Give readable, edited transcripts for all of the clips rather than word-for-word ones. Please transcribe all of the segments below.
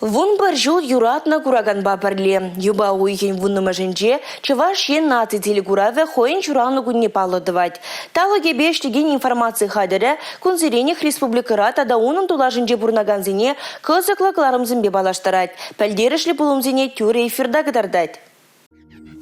11 ҫул юратнӑ кураканпа пӗрле. Юпа уйӑхӗн вуннӑмӗшӗнче Чӑваш Ен наци телекуравӗ хӑйӗн ҫуралнӑ кунне паллӑ тӑвать. Талӑкӗпе ӗҫлекен информаци хатӗрӗ кунсеренех республикӑра тата унӑн тулашӗнче пурӑнакансене кӑсӑклӑ кӑларӑмсемпе паллаштарать, пӗлтерӗшлӗ пулӑмсене тӳрӗ эфирта кӑтартать.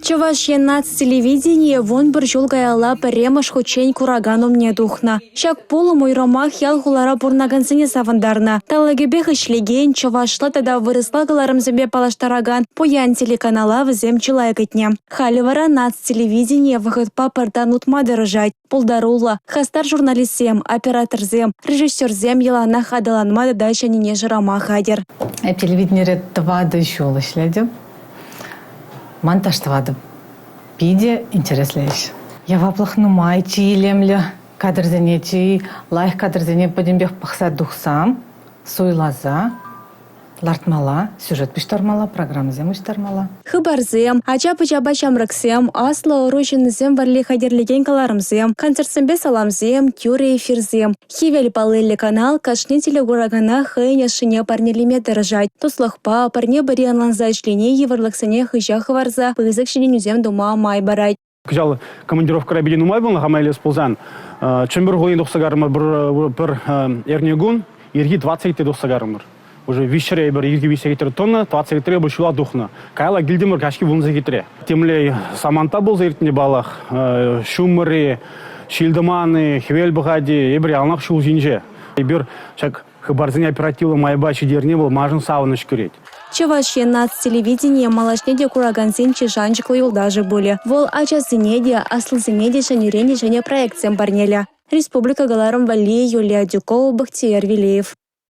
Чӑваш Ен наци телевиденийӗ 11 ҫул каялла пӗрремӗш хутчен куракан умне тухнӑ. Ҫак пулӑм уйрӑмах ял-хулара пурӑнакансене савӑнтарнӑ. Талӑкӗпех ӗҫлекен, чӑвашла тата вырӑсла кӑларӑмсемпе паллаштаракан пуян телеканала вӗсем чылай кӗтнӗ. Халӗ вара наци телевиденийӗ вӑхӑтпа пӗр тан утма тӑрӑшать. Пултаруллӑ, хастар журналистсем, операторсем, режиссерсем яланах аталанма тата ҫӗннине шырама хатӗр. Телевиденире тӑватӑ ҫул ӗҫлетӗп. Монтаж тӑватӑп. Питӗ интереслӗ ӗҫ. Яваплӑх нумай, чи илемлӗ кадрсене, чи лайӑх кадрсене пӗтӗмпех пӑхса тухсан, суйласа лартмалла, сюжет пуҫтармалла, программӑсем уҫтармалла. Хыпарсем, ача-пӑчапа ҫамрӑксем, аслӑ ӑру ҫыннисем валли хатӗрлекен кӑларӑмсем, концертсемпе саламсем, тӳрӗ эфирсем. Хӗвел паллиллӗ канал кашни телекуракана хӑйӗн ӑшшине парнелеме тӑрӑшать. Туслӑхпа, пӗрне-пӗри ӑнланса ӗҫлени йывӑрлӑхсене хыҫа хӑварса пысӑк ҫитӗнӳсем тума май парать. Кӑҫал командировкӑра питӗ нумай пулнӑ хама илес пулсан. Чӗмпӗр хулине тухса карӑмӑр пӗр эрнекун, ирхи 20 тухса карӑмӑр. Уже виҫҫӗре эпир ирхи виҫ сехетре тӑнӑ, тӑват сехетре эпир ҫула тухнӑ. Каялла килтӗмӗр каҫхи вун сехетре. Темле саманта пулса иртнӗ паллах. Ҫумӑр-и, ҫил-тӑман-и, хӗвел пӑхать-и, эпир яланах ҫул ҫинче. Эпир ҫак хыпарсене оперативлӑ майпа ҫитерни вӑл маншӑн савӑнӑҫ кӳрет. Чӑваш Ен наци телевиденийӗ малашне те куракансен чи шанчӑклӑ юлташӗ пулӗ. Вӑл ачасене те, аслисене те ҫӗнӗрен те ҫӗнӗ проектсем парнелӗ. Республика кӑларӑм валли Юлия Адюкова, Бахтияр Велеев.